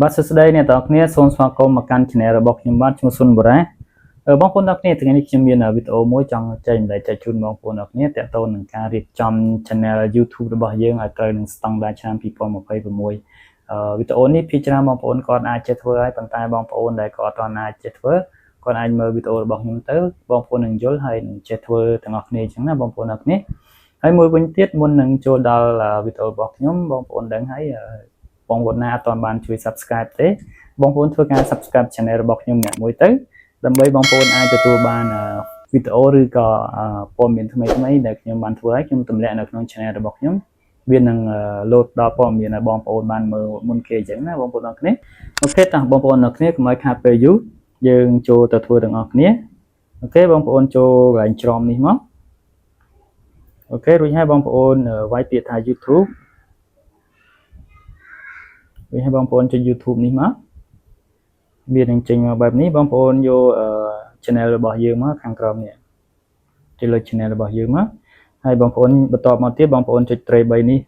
បាទសួស្តីអ្នកទាំងអស់គ្នាសូមស្វាគមន៍មកកាន់ Channel របស់ខ្ញុំបាទឈ្មោះសុនបូរ៉ាបងប្អូនទាំងអស់គ្នាថ្ងៃនេះខ្ញុំមានវីដេអូមួយចង់ចែករំលែកចែកជូនបងប្អូនទាំងអស់គ្នាទាក់ទងនឹងការរៀបចំ Channel YouTube របស់យើងឲ្យត្រូវនឹងស្តង់ដារឆ្នាំ2026វីដេអូនេះភាគច្រើនបងប្អូនគាត់អាចចេះធ្វើហើយប៉ុន្តែបងប្អូនដែលគាត់អត់អាចចេះធ្វើគាត់អាចមើលវីដេអូរបស់ខ្ញុំទៅបងប្អូននឹងយល់ហើយនឹងចេះធ្វើទាំងអស់គ្នាអញ្ចឹងណាបងប្អូនទាំងអស់គ្នាហើយមួយវិញទៀតមុននឹងចូលដល់វីដេអូរបស់ខ្ញុំបងប្អូនដឹងហើយបងប្អូនណាអត់ទាន់បានជួយ Subscribe ទេបងប្អូនធ្វើការ Subscribe Channel របស់ខ្ញុំអ្នកមួយទៅដើម្បីបងប្អូនអាចទទួលបានវីដេអូឬក៏ព័ត៌មានថ្មីៗដែលខ្ញុំបានធ្វើឲ្យខ្ញុំទម្លាក់នៅក្នុង Channel របស់ខ្ញុំវានឹងលោតដល់ព័ត៌មានឲ្យបងប្អូនបានមើលមុនគេអញ្ចឹងណាបងប្អូនអរគ្នាOK តោះបងប្អូនអរគ្នាកុំឲ្យខាតពេលយូរយើងចូលទៅធ្វើទាំងអស់គ្នាOK បងប្អូនចូលកន្លែង Chrome នេះមក OK រួចហើយបងប្អូនវាយពាក្យថា YouTube រួចហើយបងប្អូនចុច YouTube នេះមកវានឹងចេញមកបែបនេះបងប្អូនយក channel របស់យើងមកខាងក្រោមនេះចុចលើ channel របស់យើងមកហើយបងប្អូនបន្តមកទៀតបងប្អូនចុច tray 3នេះ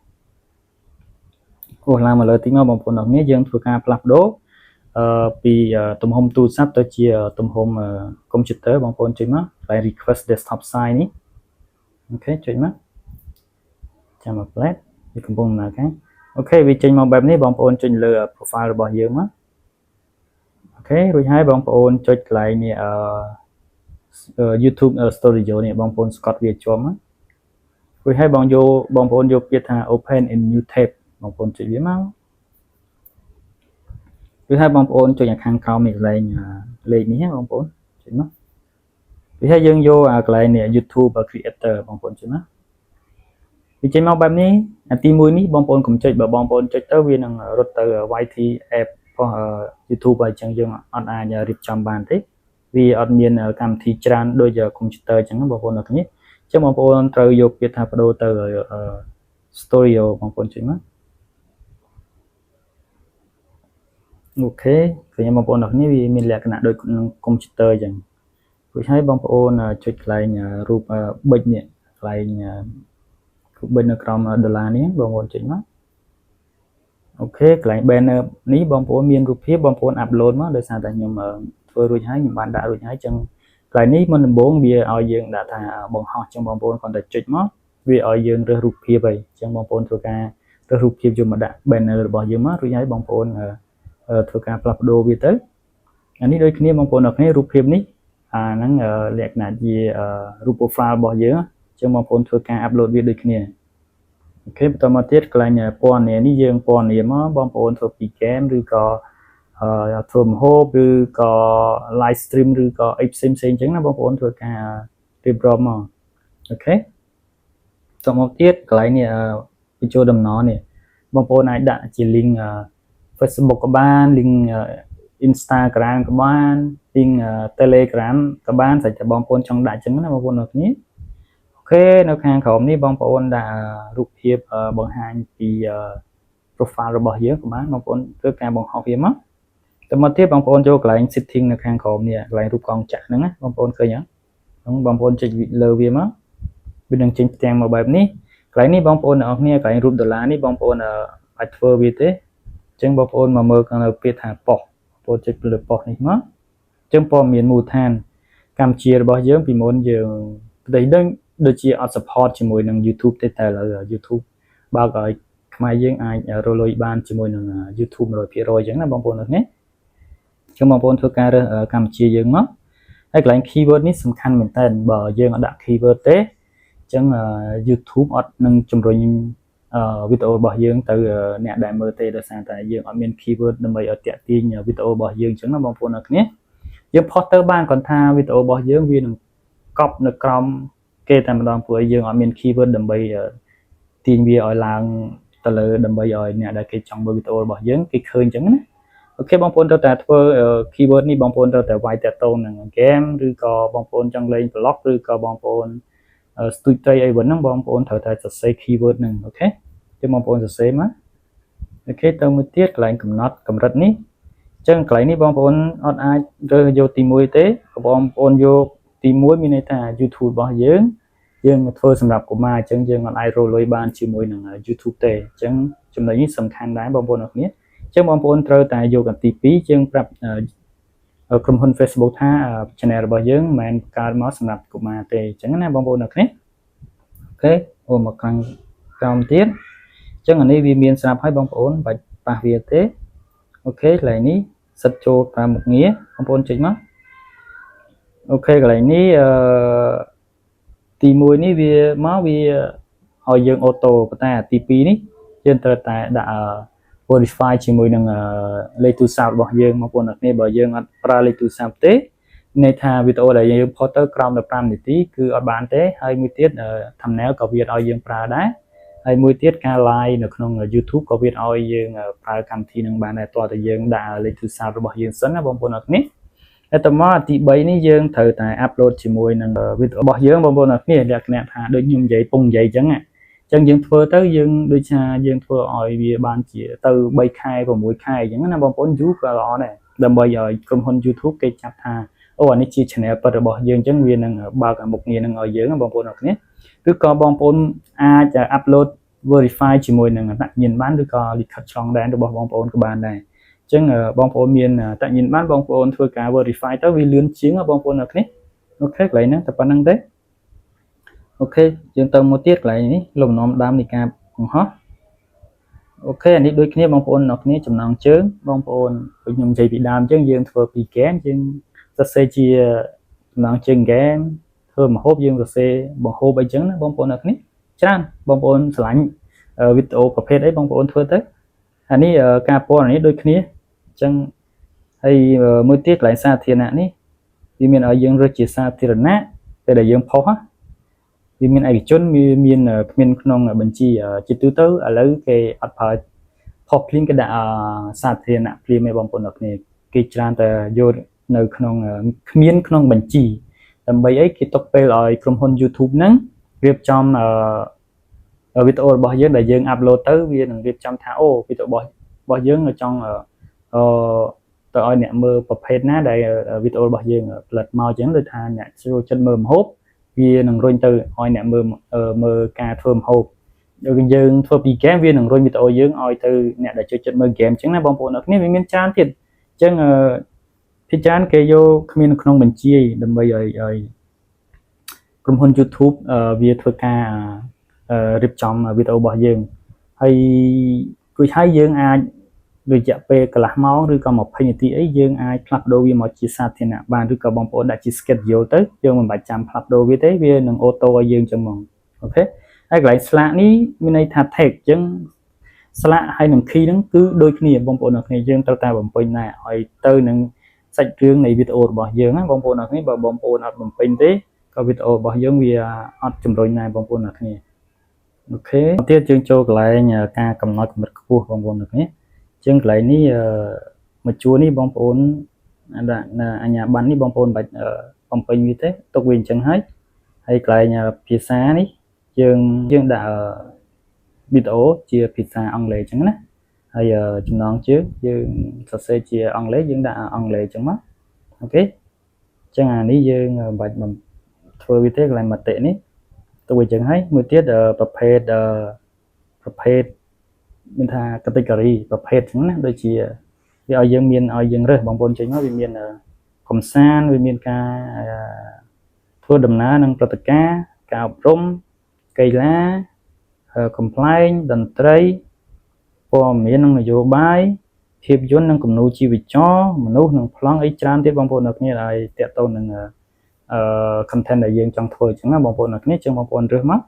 អូសឡើងមកលើតិចមកបងប្អូនអរគ្នាយើងធ្វើការផ្លាស់ប្ដូរអឺពីទំហំទូរស័ព្ទទៅជាទំហំកុំព្យូទ័របងប្អូនចុចមកកន្លែង request desktop size នេះOK ចុចមកចាំមកផ្លែតវាកំពុងដំណើរការ OK វាចេញមកបែបនេះបងប្អូនចុចលើ profile របស់យើងមក OK រួចហើយបងប្អូនចុចកន្លែងនេះអឺ YouTube Studio នេះបងប្អូនស្កត់វាជាប់មករួចហើយបងយកបងប្អូនយកពាក្យថា open in new tab បងប្អូនចុចវាមករួចហើយបងប្អូនចុចខាងក្រោមនេះកន្លែងលេខនេះបងប្អូនចុចមករួចហើយយើងយកអាកន្លែងនេះ YouTube Creator បងប្អូនចុចមកវាចេញមកបែបនេះអាទី1នេះបងប្អូនកុំចុចបើបងប្អូនចុចទៅវានឹងរត់ទៅ YT app របស់ YouTube ហើយអញ្ចឹងយើងអត់អាចរៀបចំបានទេវាអត់មានកម្មវិធីច្រើនដូចកុំព្យូទ័រអញ្ចឹងបងប្អូនអរគ្នាអញ្ចឹងបងប្អូនត្រូវយកពាក្យថាបដូរទៅ Studio បងប្អូនចុចមក OK ឃើញបងប្អូនអរគ្នាវាមានលក្ខណៈដូចក្នុងកុំព្យូទ័រអញ្ចឹងរួចហើយបងប្អូនចុចកន្លែងរូបប៊ិចនេះកន្លែងរូបប៊ិចនៅក្រោមដុល្លារនេះបងប្អូនចុចមក OK កន្លែង banner នេះបងប្អូនមានរូបភាពបងប្អូន upload មកដោយសារតែខ្ញុំធ្វើរួចហើយខ្ញុំបានដាក់រួចហើយអញ្ចឹងកន្លែងនេះមុនដំបូងវាឲ្យយើងដាក់ថាបង្ហោះអញ្ចឹងបងប្អូនគ្រាន់តែចុចមកវាឲ្យយើងរើសរូបភាពហើយអញ្ចឹងបងប្អូនធ្វើការរើសរូបភាពយកមកដាក់ banner របស់យើងមករួចហើយបងប្អូនធ្វើការផ្លាស់ប្ដូរវាទៅអានេះដូចគ្នាបងប្អូនអរគ្នារូបភាពនេះអាហ្នឹងលក្ខណៈជារូប profile របស់យើងអញ្ចឹងបងប្អូនធ្វើការ upload វាដូចគ្នាOK បន្តមកទៀតកន្លែងពណ៌នានេះយើងពណ៌នាមកបងប្អូនធ្វើពី game ឬក៏ធ្វើម្ហូបឬក៏ live stream ឬក៏អីផ្សេងផ្សេងអញ្ចឹងណាបងប្អូនធ្វើការរៀបរាប់មក OK តមកទៀតកន្លែងនេះបញ្ចូលតំណនេះបងប្អូនអាចដាក់ជា link Facebook ក៏បាន link Instagram ក៏បាន link Telegram ក៏បានស្រេចតែបងប្អូនចង់ដាក់អញ្ចឹងណាបងប្អូនអរគ្នាOK នៅខាងក្រោមនេះបងប្អូនដាក់រូបភាពបង្ហាញពី profile របស់យើងក៏បានបងប្អូនធ្វើការបង្ហោះវាមកទៅមកទៀតបងប្អូនចូលកន្លែង setting នៅខាងក្រោមនេះកន្លែងរូបកងចាក់ហ្នឹងណាបងប្អូនឃើញអត់ហ្នឹងបងប្អូនចុចលើវាមកវានឹងចេញផ្ទាំងមកបែបនេះកន្លែងនេះបងប្អូនទាំងអស់គ្នាកន្លែងរូបដុល្លារនេះបងប្អូនអាចធ្វើវាទេអញ្ចឹងបងប្អូនមកមើលនៅពាក្យថាប៉ុសបងប្អូនចុចលើប៉ុសនេះមកអញ្ចឹងព័ត៌មានមូលដ្ឋានកម្ពុជារបស់យើងពីមុនយើងប្រទេសដឹងដូចជាអត់ support ជាមួយនឹង YouTube ទេតែឥឡូវ YouTube បើកឲ្យខ្មែរយើងអាចរកលុយបានជាមួយនឹង YouTube 100%អញ្ចឹងណាបងប្អូនទាំងនេះអញ្ចឹងបងប្អូនធ្វើការរើសកម្ពុជាយើងមកហើយកន្លែង keyword នេះសំខាន់មែនតើបើយើងអត់ដាក់ keyword ទេអញ្ចឹង YouTube អត់នឹងជំរុញវីដេអូរបស់យើងទៅអ្នកដែលមើលទេដោយសារតែយើងអត់មាន keyword ដើម្បីឲ្យតាក់ទាញវីដេអូរបស់យើងអញ្ចឹងណាបងប្អូនអរគ្នាយើងផុសទៅបានគាត់ថាវីដេអូរបស់យើងវានឹងកប់នៅក្រោមគេតែម្ដងព្រោះយើងអត់មាន keyword ដើម្បីទាញវាឲ្យឡើងទៅលើដើម្បីឲ្យអ្នកដែលគេចង់មើលវីដេអូរបស់យើងគេឃើញអញ្ចឹងណាOK បងប្អូនត្រូវតែធ្វើ keyword នេះបងប្អូនត្រូវតែវាយតាក់ទងនឹង game ឬក៏បងប្អូនចង់លេង vlog ឬក៏បងប្អូនស្ទូចត្រីអីវិញហ្នឹងបងប្អូនត្រូវតែសរសេរ keyword ហ្នឹង OK ចឹងបងប្អូនសរសេរមក OK ទៅមួយទៀតកន្លែងកំណត់កម្រិតនេះអញ្ចឹងកន្លែងនេះបងប្អូនអត់អាចរើសយកទី1ទេបងប្អូនយកទី1មានន័យថា YouTube របស់យើងយើងធ្វើសម្រាប់កុមារអញ្ចឹងយើងអត់អាចរកលុយបានជាមួយនឹង YouTube ទេអញ្ចឹងចំណុចនេះសំខាន់ដែរបងប្អូនអរគ្នា អញ្ចឹងបងប្អូនត្រូវតែយកអាទី2ជាងប្រាប់ក្រុមហ៊ុន Facebook ថា channel របស់យើងមិនមែនបង្កើតមកសម្រាប់កុមារទេអញ្ចឹងណាបងប្អូនអ្នកគ្នាOK អូមកខាងក្រោមទៀតអញ្ចឹងអានេះវាមានស្រាប់ហើយបងប្អូនបាច់ប៉ះវាទេOK កន្លែងនេះសិតចូលប្រើមុខងារបងប្អូនចុចមក OK កន្លែងនេះអឺទី1នេះវាមកវាឲ្យយើង auto ប៉ុន្តែទី2នេះយើងត្រូវតែដាក់ verify ជាមួយនឹងលេខទូរស័ព្ទរបស់យើងបងប្អូនអ្នកគ្នាបើយើងអត់ប្រើលេខទូរស័ព្ទទេន័យថាវីដេអូដែលយើងផុសទៅក្រោម15នាទីគឺអត់បានទេហើយមួយទៀត thumbnail ក៏វាឲ្យយើងប្រើដែរហើយមួយទៀតការ live នៅក្នុង YouTube ក៏វាឲ្យយើងប្រើកម្មវិធីនឹងបានដែរតោះតែយើងដាក់លេខទូរស័ព្ទរបស់យើងសិនណាបងប្អូនអ្នកគ្នាហើយតមកទី3នេះយើងត្រូវតែ upload ជាមួយនឹងវីដេអូរបស់យើងបងប្អូនអ្នកគ្នាលក្ខណៈថាដូចខ្ញុំនិយាយពងនិយាយអញ្ចឹងអញ្ចឹងយើងធ្វើទៅយើងដូចថាយើងធ្វើឲ្យវាបានជាទៅ3ខែ6ខែអញ្ចឹងណាបងប្អូនយូរក៏ល្អដែរដើម្បីឲ្យក្រុមហ៊ុន YouTube គេចាប់ថាអូអានេះជា channel ពិតរបស់យើងអញ្ចឹងវានឹងបើកមុខងារនឹងឲ្យយើងបងប្អូនអរគ្នាឬក៏បងប្អូនអាច upload verify ជាមួយនឹងអត្តញ្ញាណប័ណ្ណឬក៏លិខិតឆ្លងដែនរបស់បងប្អូនក៏បានដែរអញ្ចឹងបងប្អូនមានអត្តញ្ញាណប័ណ្ណបងប្អូនធ្វើការ verify ទៅវាលឿនជាងបងប្អូនអរគ្នាOK កន្លែងហ្នឹងតែប៉ុណ្្នឹងទេOK យើងទៅមកទៀតកន្លែងនេះលំនាំដើមនៃការបង្ហោះOK អានេះដូចគ្នាបងប្អូនអរគ្នាចំណងជើងបងប្អូនដូចខ្ញុំនិយាយពីដើមអញ្ចឹងយើងធ្វើពី game យើងសរសេរជាចំណងជើង game ធ្វើម្ហូបយើងសរសេរបង្ហូបអីចឹងណាបងប្អូនអរគ្នាច្រើនបងប្អូនស្រឡាញ់វីដេអូប្រភេទអីបងប្អូនធ្វើទៅអានេះការពណ៌នេះដូចគ្នាអញ្ចឹងហើយមួយទៀតកន្លែងសាធារណៈនេះវាមានឲ្យយើងរើសជាសាធារណៈពេលដែលយើងផុសវាមានឯកជនវាមានគ្មានក្នុងបញ្ជីជាទូទៅឥឡូវគេអត់ប្រើផុសភ្លាមគេដាក់សាធារណៈភ្លាមឯងបងប្អូនអរគ្នាគេច្រើនតែយកនៅក្នុងគ្មានក្នុងបញ្ជីដើម្បីអីគេទុកពេលឲ្យក្រុមហ៊ុន YouTube ហ្នឹងរៀបចំអឺវីដេអូរបស់យើងដែលយើង upload ទៅវានឹងរៀបចំថាអូវីដេអូរបស់យើងចង់អឺទៅឲ្យអ្នកមើលប្រភេទណាដែលវីដេអូរបស់យើងផលិតមកអញ្ចឹងដូចថាអ្នកចូលចិត្តមើលម្ហូបវានឹងរុញទៅឲ្យអ្នកមើលមើលការធ្វើម្ហូបយើងធ្វើពីហ្គេមវានឹងរុញវីដេអូយើងឲ្យទៅអ្នកដែលចូលចិត្តមើលហ្គេមអញ្ចឹងណាបងប្អូនអរគ្នាវាមានច្រើនទៀតអញ្ចឹងអឺភាគច្រើនគេយកគ្មានក្នុងបញ្ជីដើម្បីឲ្យក្រុមហ៊ុន YouTube វាធ្វើការរៀបចំវីដេអូរបស់យើងហើយគួយហើយយើងអាចរយៈពេលកន្លះម៉ោងឬក៏20នាទីអីយើងអាចផ្លាស់ប្ដូរវាមកជាសាធារណៈបានឬក៏បងប្អូនដាក់ជា schedule ទៅយើងមិនបាច់ចាំផ្លាស់ប្ដូរវាទេវានឹង auto ឲ្យយើងចឹងហ្មង OK ហើយកន្លែងស្លាកនេះមានន័យថា tag អញ្ចឹងស្លាកហើយនឹង key ហ្នឹងគឺដូចគ្នាបងប្អូនអរគ្នាយើងត្រូវតែបំពេញដែរឲ្យទៅនឹងសាច់រឿងនៃវីដេអូរបស់យើងណាបងប្អូនអរគ្នាបើបងប្អូនអត់បំពេញទេក៏វីដេអូរបស់យើងវាអត់ជំរុញដែរបងប្អូនអរគ្នាOK ទៀតយើងចូលកន្លែងការកំណត់កម្រិតខ្ពស់បងប្អូនអរគ្នាអញ្ចឹងកន្លែងនេះមួយជួរនេះបងប្អូនដាក់អាជ្ញាប័ណ្ណនេះបងប្អូនបាច់បំពេញវាទេទុកវាអញ្ចឹងហើយហើយកន្លែងភាសានេះយើងយើងដាក់វីដេអូជាភាសាអង់គ្លេសអញ្ចឹងណាហើយចំណងជើងយើងសរសេរជាអង់គ្លេសយើងដាក់អង់គ្លេសអញ្ចឹងមក OK អញ្ចឹងអានេះយើងមិនបាច់ធ្វើវាទេកន្លែងមតិនេះទុកវាអញ្ចឹងហើយមួយទៀតប្រភេទប្រភេទមានថា category ប្រភេទអញ្ចឹងណាដូចជាវាឲ្យយើងមានឲ្យយើងរើសបងប្អូនចេញមកវាមានកំសាន្តវាមានការធ្វើដំណើរនិងព្រឹត្តិការណ៍ការអប់រំកីឡាកំប្លែងតន្ត្រីព័ត៌មាននិងនយោបាយភាពយន្តនិងគំនូរជីវចរមនុស្សនិងប្លង់អីច្រើនទៀតបងប្អូនអ្នកគ្នាឲ្យតាក់ទងនឹងអឺ content ដែលយើងចង់ធ្វើអញ្ចឹងណាបងប្អូនអ្នកគ្នាចឹងបងប្អូនរើសមក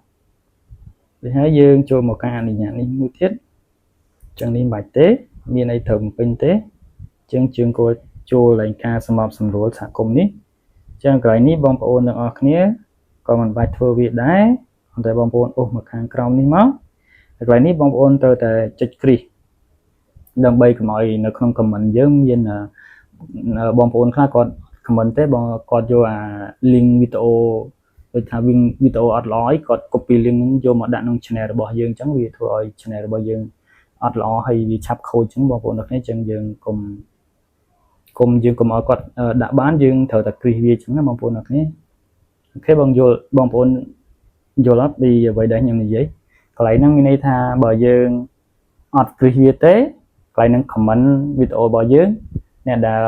ដូចហើយយើងចូលមកការអនុញ្ញាតនេះមួយទៀតចឹងនេះមិនបាច់ទេមានអីត្រូវបំពេញទេចឹងជើងគោចូលឡើងការសម្របសម្រួលសហគមន៍នេះចឹងកន្លែងនេះបងប្អូនទាំងអស់គ្នាក៏មិនបាច់ធ្វើវាដែរតែបងប្អូនអូសមកខាងក្រោមនេះមកកន្លែងនេះបងប្អូនត្រូវតែចុចគ្រីសដើម្បីកុំឲ្យនៅក្នុង comment យើងមានបងប្អូនខ្លះគាត់ comment ទេបងគាត់យកអា link វីដេអូដូចថាវិញវីដេអូអត់ល្អអីគាត់ copy link ហ្នឹងយកមកដាក់ក្នុង channel របស់យើងអញ្ចឹងវាធ្វើឲ្យ channel របស់យើងអត់ល្អហើយវាឆាប់ខូចអញ្ចឹងបងប្អូនទាំងគ្នាអញ្ចឹងយើងកុំកុំយើងកុំឲ្យគាត់ដាក់បានយើងត្រូវតែគ្រីសវាអញ្ចឹងណាបងប្អូនទាំងគ្នាOK បងយល់បងប្អូនយល់អត់ពីអ្វីដែលខ្ញុំនិយាយកន្លែងហ្នឹងមានន័យថាបើយើងអត់គ្រីសវាទេ កន្លែងហ្នឹង comment វីដេអូរបស់យើងអ្នកដែល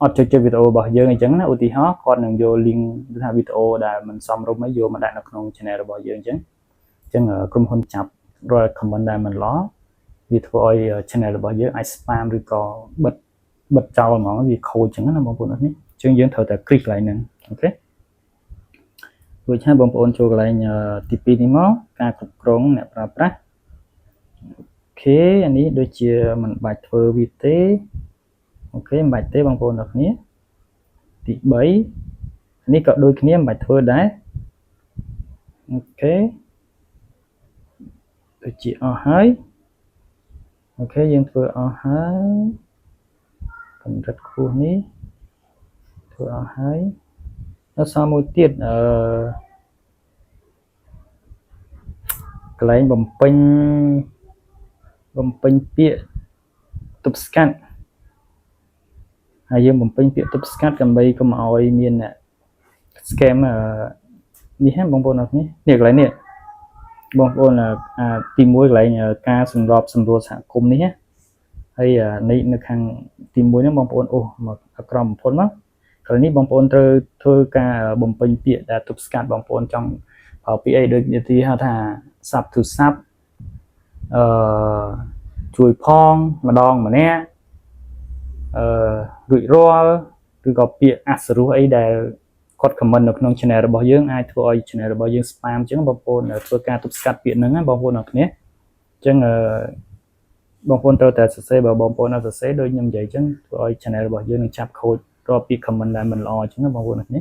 អត់ចូលចិត្តវីដេអូរបស់យើងអញ្ចឹងណាឧទាហរណ៍គាត់នឹងយក link ឬថាវីដេអូដែលមិនសមរម្យយកមកដាក់នៅក្នុង channel របស់យើងអញ្ចឹងអញ្ចឹងក្រុមហ៊ុនចាប់រាល់ comment ដែលមិនល្អវាធ្វើឲ្យ channel របស់យើងអាច spam ឬក៏បិទបិទចោលហ្មងវាខូចអញ្ចឹងណាបងប្អូនអរនេះអញ្ចឹងយើងត្រូវតែ click កន្លែងហ្នឹង OK រួចហើយបងប្អូនចូលកន្លែងទី2នេះមកការគ្រប់គ្រងអ្នកប្រើប្រាស់ OK អានេះដូចជាមិនបាច់ធ្វើវាទេ OK មិនបាច់ទេបងប្អូនទាំងគ្នាទី3នេះក៏ដូចគ្នាមិនបាច់ធ្វើដែរ OK ដូចជាអស់ហើយ OK យើងធ្វើអស់ហើយកម្រិតខ្ពស់នេះធ្វើអស់ហើយនៅសល់មួយទៀតអឺកន្លែងបំពេញបំពេញពាក្យទប់ស្កាត់ហើយយើងបំពេញពាក្យទប់ស្កាត់ដើម្បីកុំឲ្យមាន scam នេះហ្នឹងបងប្អូនអរគ្នានេះកន្លែងនេះបងប្អូនអាទី1កន្លែងការសម្របសម្រួលសហគមន៍នេះណាហើយនេះនៅខាងទី1ហ្នឹងបងប្អូនអូសមកក្រោមបំផុតមកកន្លែងនេះបងប្អូនត្រូវធ្វើការបំពេញពាក្យដែលទប់ស្កាត់បងប្អូនចង់ប្រើពាក្យអីដូចទីហៅថា sub to sub អឺជួយផងម្ដងម្នាក់អឺរួចរាល់ឬក៏ពាក្យអសុរោះអីដែលគាត់ comment នៅក្នុង channel របស់យើងអាចធ្វើឲ្យ channel របស់យើង spam អញ្ចឹងបងប្អូនធ្វើការទប់ស្កាត់ពាក្យហ្នឹងណាបងប្អូនអរគ្នាអញ្ចឹងអឺបងប្អូនត្រូវតែសរសេរបើបងប្អូនអត់សរសេរដូចខ្ញុំនិយាយអញ្ចឹងធ្វើឲ្យ channel របស់យើងនឹងចាប់ខូចរាល់ពាក្យ comment ដែលមិនល្អអញ្ចឹងណាបងប្អូនអរគ្នា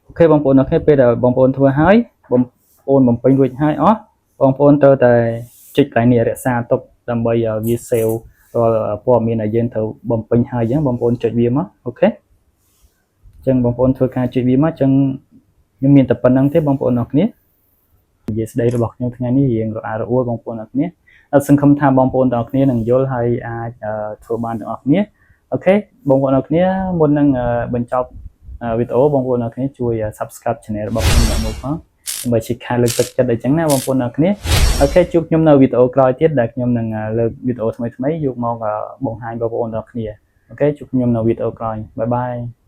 OK បងប្អូនអរគ្នាពេលដែលបងប្អូនធ្វើហើយបងប្អូនបំពេញរួចហើយអស់បងប្អូនត្រូវតែចុចកន្លែងនេះរក្សាទុកដើម្បីឲ្យវា save រាល់ព័ត៌មានដែលយើងត្រូវបំពេញហើយអញ្ចឹងបងប្អូនចុចវាមក OK អញ្ចឹងបងប្អូនធ្វើការចុចវាមកអញ្ចឹងខ្ញុំមានតែប៉ុណ្្នឹងទេបងប្អូនអរគ្នានិយាយស្ដីរបស់ខ្ញុំថ្ងៃនេះរៀងរអាក់រអួលបងប្អូនអរគ្នាសង្ឃឹមថាបងប្អូនទាំងអស់គ្នានឹងយល់ហើយអាចធ្វើបានទាំងអស់គ្នា OK បងប្អូនអរគ្នាមុននឹងបញ្ចប់វីដេអូបងប្អូនអរគ្នាជួយ Subscribe Channel របស់ខ្ញុំម្នាក់មួយផងដើម្បីជាការលើកទឹកចិត្តអញ្ចឹងណាបងប្អូនអរគ្នា OK ជួបខ្ញុំនៅវីដេអូក្រោយទៀតដែលខ្ញុំនឹងលើកវីដេអូថ្មីៗយកមកបង្ហាញបងប្អូនទាំងអស់គ្នា OK ជួបខ្ញុំនៅវីដេអូក្រោយ bye bye.